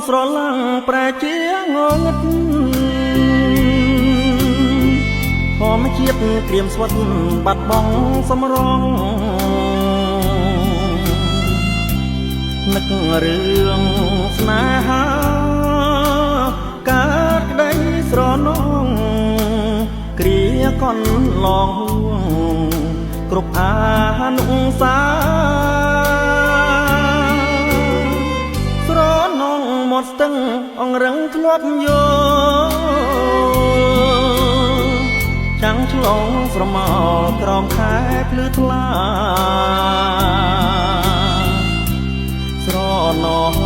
ស្រឡាំងប្រែជាងងឹតធម្មជាតិក្រៀមស្វិតបាត់បង់សំរងនឹករឿងស្នេហាកើតក្តីស្រណងគ្រាកន់ឡងហួងគ្រប់អានុសាស្រណងមាត់ស្ទឹងអង្រឹងធ្លាប់យល់ចាំងឆ្លងស្រមោលក្រោមខែភ្លឺថ្លាស្រណង